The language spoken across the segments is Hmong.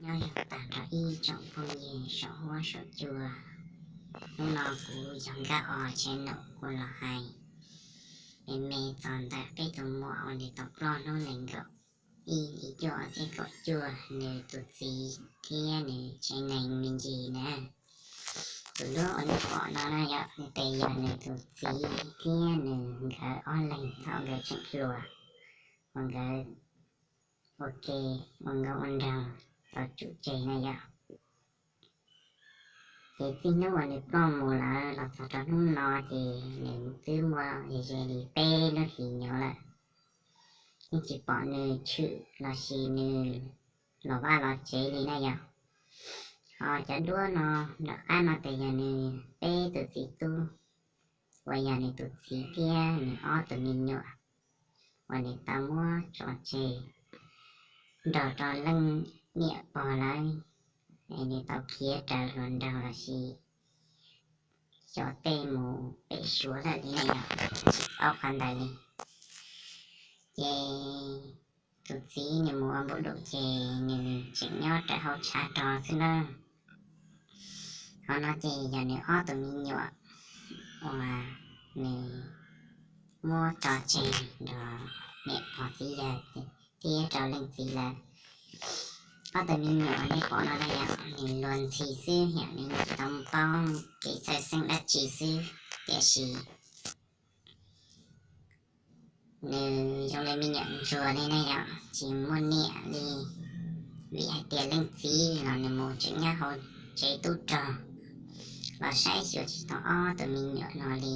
Nyob zoo tag nrho ib tsoom phooj ywg saum huab saum cua. Hnub no kuv yog Nkauj Os channel kuv los hais me me txog ntawm peb tus muam uas nws tau ploj hnub nees nkaum ib hlis cuaj ob txhiab kaum cuaj, nws tus txiv thiab nws tsev neeg me ntsis na. Tus duab uas nej pom no na yog, nws tes yog nws tus txiv thiab nws nkawd ob leeg thaum nkawd tseem hluas, uas nkawd ua ke ua nkauj ua nraug tau tsum tseg na yom. Ces txij hnub uas nws ploj mus lawm los txog rau hnub no ces nws twb muaj ze li peb lub hlis nyuam lawm, yeej tsis pom nws tshwm los sis nws los vaj los tsev li na yom. Ho cov duab no nram qab no ces yog nws peb tus txiv tub, uas yog nws tus txiv thiab nws ob tug me nyuam uas nws tau muab tso tseg nrog rau leej niam pog lawm, es nws tau khiav raws hluas nraug los sis xyov tej mus pem Suav lawm li na yom, tsis paub qhov ntawd li. Ces tus txiv nws mus ua npau suav ces nws tseem nyob rau hauv tshav rog xwb na. Qhov no ces yog nws ob tug me nyuam uas nws muab tso tseg nrog niam pog txiv yawg thiab rau leej txiv lawm. Ob tug me nyuam uas nej pom no na yom, nws luag ntxhi xwb, yog nws tsis tau paub kev txhawj xeeb dab tsi xwb, tiam sis nws zoo li me nyuam ntsuag li na yom, tsis muaj niam li, vim hais tias leej txiv los nws mus tseem nyob hauv tsev tub rog los saib xyuas tsis tau ob tug me nyuam no li,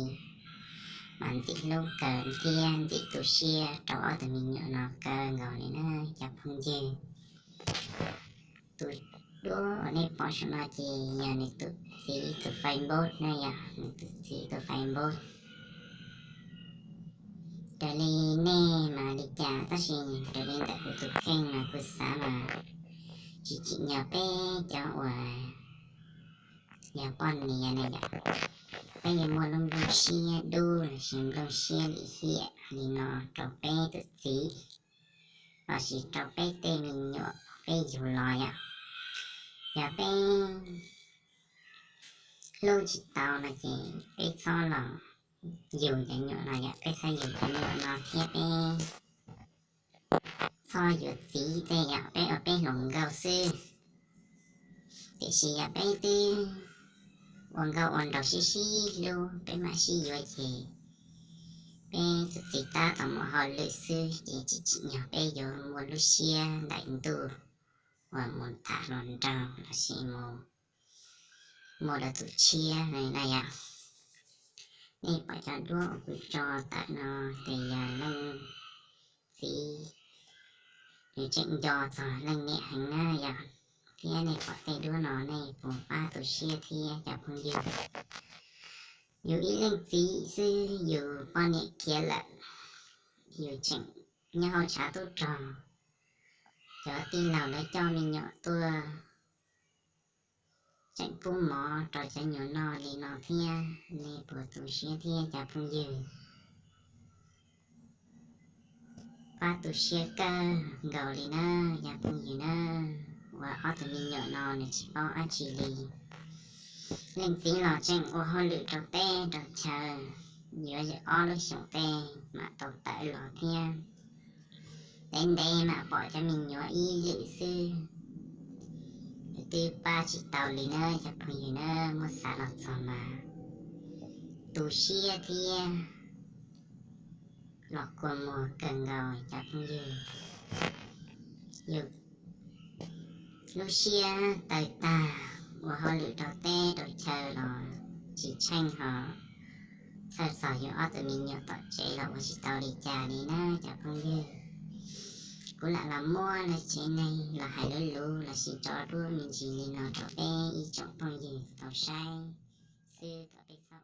mas ntxim hlub kawg thiab ntxim tu siab rau ob tug me nyuam no kawg nkaus li na cov phooj ywg. Tus duab uas nej pom saum no ces yog nws tus txiv tus Facebook na yom, nws tus txiv tus Facebook. Raws li nej mas li cas, tab sis raws li ntawm kuv tus kheej mas kuv xav mas tsis tsim nyog peb cov uas yog poj niam na yom, peb yuav muaj lub nplooj siab dub los sis nplooj siab lim hiam li no rau peb tus txiv los sis rau peb tej me nyuam peb yug los yom. Yog peb hlub tsis tau no ces peb txhob los yug cov nyuam no yom, peb txhob yug cov nyuam no thiab peb txhob yuav txiv tej yom, peb ua peb hluas nkauj xwb. Tiam sis yog peb twb ua nkauj ua nraug sib sib hlub, peb mam sib yuav ces peb tus txiv tab tom muaj hauj lwm xwb ces tsis tsim nyog peb yuav muaj lub siab ntaim ntuj uas mus tham hluas nraug los sis mus muaj lawv tus tshiab na yom. Nej pom cov duab uas kuv tso tawm no ces yog leej txiv nws tseem nco txog leej niam heev na yom. Thiab nej pom tej duab no nej puas pab tu siab thiab cov phooj ywg? Yus ib leej txiv xwb yus poj niam khiav lawm, yus tseem nyob hauv tshav tub rog, cov tij laug lawv coj me nyuam tuaj tseem pub mov rau cov nyuam noj li no thiab, nej puas tu siab thiab cov phooj ywg? Pab tu siab kawg nkaus li na cov phooj ywg na, uas ob tug me nyuam no nws tsis paub dab tsi li. Leej txiv los tseem ua hauj lwm rau teb rau chaw, yuav ob lub xyoos tej mam tau tawm los thiab. Ntev ntev mam pom cov me nyuam ib lwm xwb, twb pab tsis tau li na cov phooj ywg na, muab xav los txog mas tu siab thiab los kua muag kawg nkaus cov phooj ywg. Yus lub siab tawg tag, ua hauj lwm rau teb rau chaw los tsis tsheej ho txhawj txog yus ob tug me nyuam tom tsev los ua tsis tau li cas li na cov phooj ywg. Kuv lam los muab lawv tsev neeg los hais luv luv los sis tso duab me ntsis li no rau peb ib tsoom phooj ywg tau saib xwb kom peb txhob